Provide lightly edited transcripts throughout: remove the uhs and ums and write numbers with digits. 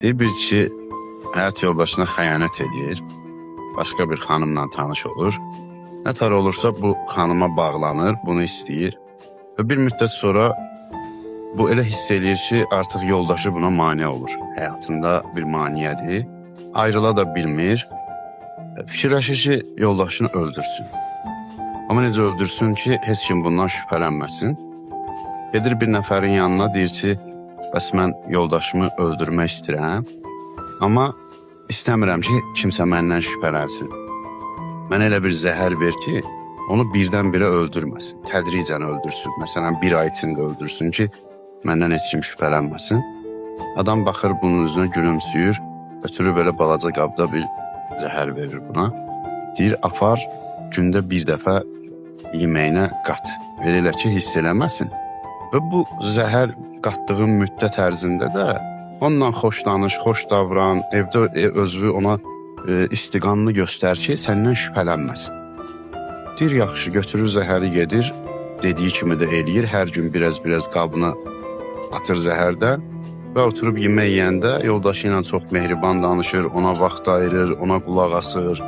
Deyir bir kişi həyat yoldaşına xəyanət eləyir. Başqa bir xanımla tanış olur. Nə tər olursa bu xanıma bağlanır, bunu istəyir. Və bir müddət sonra bu elə hiss eləyir ki, artıq yoldaşı buna mane olur. Həyatında bir maneədir. Ayrıla da bilmir. Fikirləşir ki, yoldaşını öldürsün. Amma necə öldürsün ki, heç kim bundan şübhələnməsin. Gedir bir nəfərin yanına, deyir ki, bəs mən yoldaşımı öldürmək istəyirəm, amma istəmirəm ki, kimsə məndən şübhələnsin. Mənə elə bir zəhər ver ki, onu birdən-birə öldürməsin, tədricən öldürsün. Məsələn, bir ay içində öldürsün ki, məndən heç kim şübhələnməsin. Adam baxır bunun üzünə, gülümsüyür, ötürü belə balaca qabda bir zəhər verir buna. Deyir, apar, gündə bir dəfə yeməyinə qat. Elə elə ki, hiss eləməsin. Və bu zəhər qatdığın müddət ərzində də onunla xoş danış, xoş davran, evdə özünü ona istiqanlı göstər ki, səndən şübhələnməsin. Deyir, yaxşı, götürür zəhəri gedir, dediyi kimi də eləyir, hər gün biraz-biraz qabına atır zəhərdən və oturub yemək yeyəndə yoldaşı ilə çox mehriban danışır, ona vaxt ayırır, ona qulaq asır.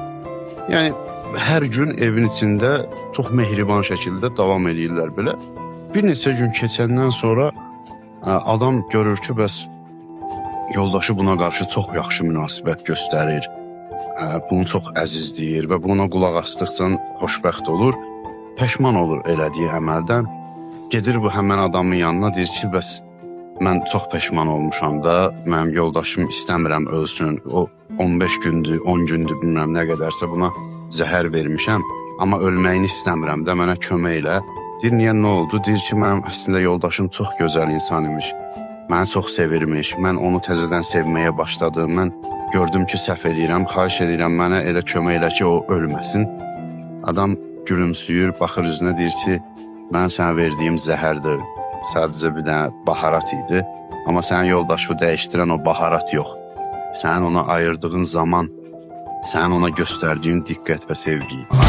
Yəni hər gün evin içində çox mehriban şəkildə davam eləyirlər belə. Bir neçə gün keçəndən sonra adam görür ki, bəs yoldaşı buna qarşı çox yaxşı münasibət göstərir. Bunu çox əzizləyir və buna qulaq asdıqca xoşbəxt olur. Peşman olur elədiyi əməldən. Gedir bu həmən adamın yanına, deyir ki, bəs mən çox peşman olmuşam da, mənim yoldaşım istəmirəm ölsün. O 15 gündür, 10 gündür, bilmirəm nə qədərsə buna zəhər vermişəm, amma ölməyini istəmirəm də, mənə kömək elə. Deyir, niyə, nə oldu? Deyir ki, mənim əslində yoldaşım çox gözəl insan imiş. Məni çox sevirmiş. Mən onu təzədən sevməyə başladım. Mən gördüm ki, səhv eləyirəm. Xahiş edirəm mənə elə kömək elə ki, o ölməsin. Adam gülümsüyür, baxır üzünə, deyir ki, mənim sənə verdiyim zəhərdir. Sadəcə bir dənə baharat idi. Amma sənin yoldaşını dəyişdirən o baharat yox. Sənin ona ayırdığın zaman, sənin ona göstərdiyin diqqət və sevgi.